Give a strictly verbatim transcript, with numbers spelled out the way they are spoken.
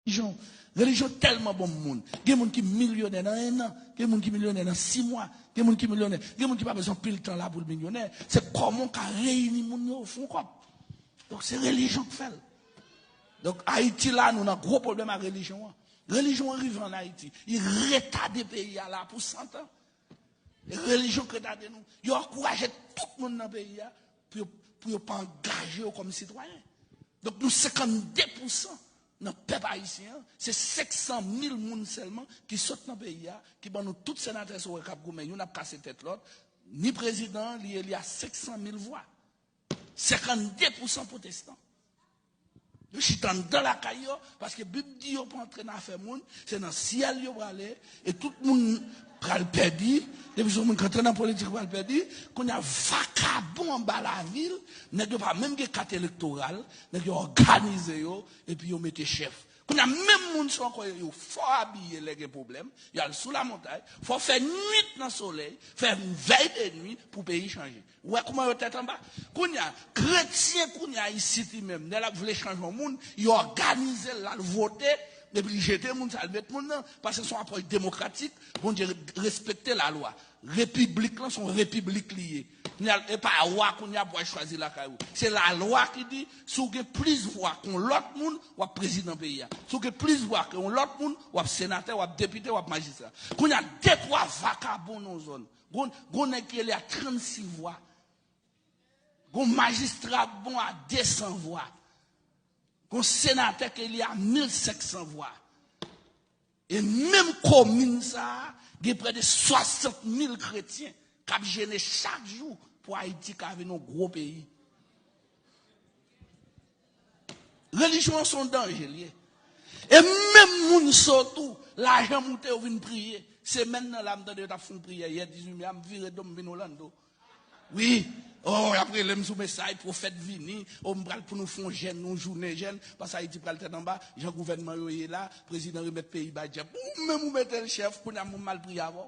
Relijyon, relijyon tèlman bon moun. Gen moun ki milyonè nan en an, gen moun ki milyonè nan sis mwa, gen moun ki milyonè, gen moun ki pa bezwen anpil tan la pou l milyonè. Se kòman w ka reyini moun yo, fè yon kòb. Donk, se relijyon k fè l. Donk, Ayiti la, nou nan gwo pwoblèm ak relijyon an. Relijyon an rive ann Ayiti. Li retade peyi a la pou santan. E relijyon k retade nou. Yo ankouraje tout moun nan peyi a pou yo, pou yo pa angaje yo kòm sitwayen. Donk, nou senkannde pousan nan pèp ayisyen an, se senk san mil moun sèlman ki sot nan peyi a, ki ban nou tout senatè sa w wè k ap goumen, youn ap kase tèt lòt, ni prezidan an, li eli a senk san mil vwa. Senkannde pousan pwotestan. Yo chita anndan lakay yo, paske Bib di yo pa antre nan afè moun, se nan syèl yo prale, e tout moun pral pèdi, depi se yon moun k antre nan politik pral pèdi, kounye a vakabon anba lavil, nèg yo pa menm gen kat elektoral, nèg yo òganize yo, epi yo mete chèf. Kounye a menm moun sa ankò yo, yo fò abiye lè gen pwoblèm, y al sou lamontay, fò fè nwit nan solèy, fè vèy de nwi pou peyi chanje. Ou wè kòman yo tèt anba? Kounye a, kretyen kounye a isit li menm, lè l ap vle chanje yon moun, yo òganize l, l al vote, epi l jete moun sa, l met moun nan, paske se yon apwòch demokratik, Bondye re-, respekte lalwa. Repiblik lan se yon repiblik li ye. Kounye a, e pa wa kounye a pou al chwazi lakay ou. Se lalwa ki di, si w gen plis vwa ke yon lòt moun, w ap prezidan peyi a. Si w gen plis vwa ke yon lòt moun, w ap senatè, w ap depite, w ap majistra. Kounye a, de twa vakabon nan yon zòn. Gon, gon nèg ki ele a trannsis vwa. Gon majistra bon a de san vwa. Gon senatè ki ele a mil senk san vwa. E menm komin sa a, gen prè de swasant mil kretyen k ap jene chak jou pou Ayiti ka vin yon gwo peyi. Relijyon an se yon danje l ye. E menm moun sa tou, lajan moute yo vin priye. Semèn nan la, m tande yo t ap fè yon priyè yè dizuit me a, m vire do m vin Orlando. Wi, oh, y ap rele m sou mesaj, pwofèt vini, oh, m pral pou nou fè yon jèn, yon jounen jèn, paske Ayiti pral tèt anba, jan gouvènman yo ye la, prezidan remèt peyi bay dyab. Ou menm ou mete l chèf, kounye a m al priye avè w.